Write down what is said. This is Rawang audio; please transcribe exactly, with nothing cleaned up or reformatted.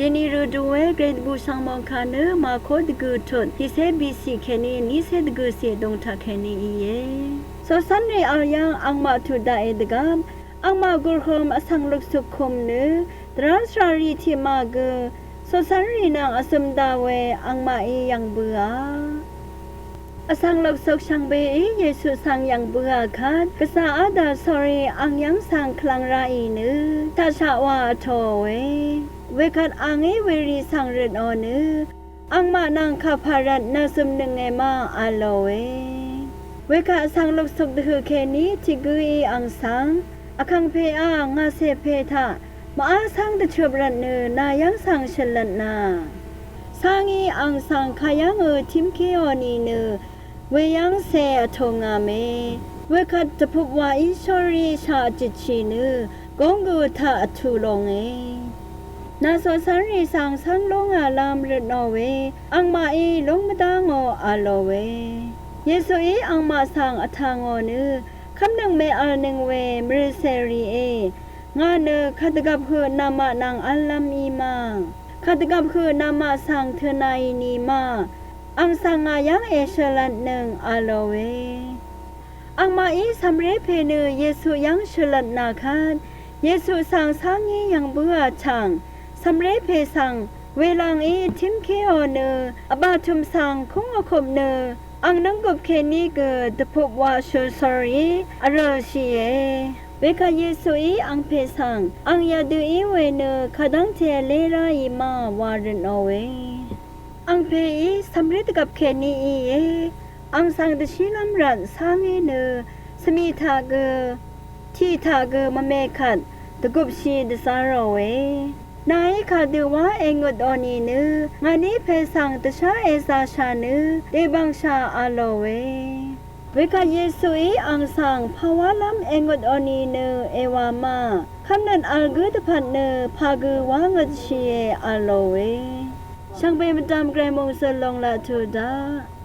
Deni rø duwe Gvray dvbù shvngmòngkà nø màkó dvgø̀ tut tiqcé bìcì kèní nícé dvgø̀cì vdùng taq kèní íe. Coqcv́nrì vl yv́ng angmaq tut daqì dvgvp angmaq gùrhøm vsvng luksuk kum nø dvrá svràrì tiqmaq gø coqcv́nrì nvng vzøm dà we angmaqí yv̀ng bøà. Vsvng luksuk shvngbeí Yesu svng yv̀ng bøà kvt gvzà vdà sórí ang yv́ng svng kvlvng ráì nø taqshaq wa vtòòe. Wekvt angí werì svng røtnò nø angmaq nvng kàpà rvt nàzømnønge ma v̄lòe. Wekvt vsvng luksuk dvhø̀ kèní tiq gǿí ang svng, Vkàngpèá, ngàcè pè taq mvá cáng dvchøp rvt nø nà yv́ng svng shø̀lvtnà cángí ang svng kayv́ngø tímkéò nìnø weyv́ngcè vtùngà mè. Wekvt dvpup wàí shórí shà vjøtshì nø góng gø taq vtù longe. Nà coqcv́nrì svng cáng lú ngàlv́m røtnò we angmaqí lúng mvdá ngò v̄lòe. Yesuí angmaq svng vtà ngò nø kv́mnøng mèvlnøng we mvrìcèrìé, ngà nø kadvgvp høq namaq nvng v̄llv́m í ma, kadvgvp høq namaq svng tø̄nàì ni ma, ang svng ngà yv́ng èshø̀lvtnøng v̄lòe. Angmaqí cv̀mré pè nø Yesu yv́ng shø̀lvtnà kvt Yesu svng cángí yv̀ng bǿà chv̀ng cv̀mré pè svng welangí tímkéò nø vbàtø̀m svng kúng vkup nø ang nǿnggup kèní gø dvpup wa shø̀l sórí vrv̀lshìe. Wekvt Yesuí angpè svng, ang yadø í we nø kadv́ngte vlé ráì ma wa røtnòe. Angpèí cv̀mré dvgvp kèní íe. Ang svng dvshílv́m rvt cángí nø svmì taq gø tiq taq gø mvme kvt dvgupshì dvzá ròe. Nàí kadø wá èngøtò nìnø ngàní pè svng dvshá èzāshà nø dèbv̀ngshà v̄lòe. Wekvt Yesuí ang svng pàwálv́m èngøtò nìnø èwà ma, kv́mnøt vl gǿ dvpvt nø pà gø wá ngøtshìe v̄lòe. Shvngbe mvdvm Gvray mòngzø̀l lòng laq tø daq.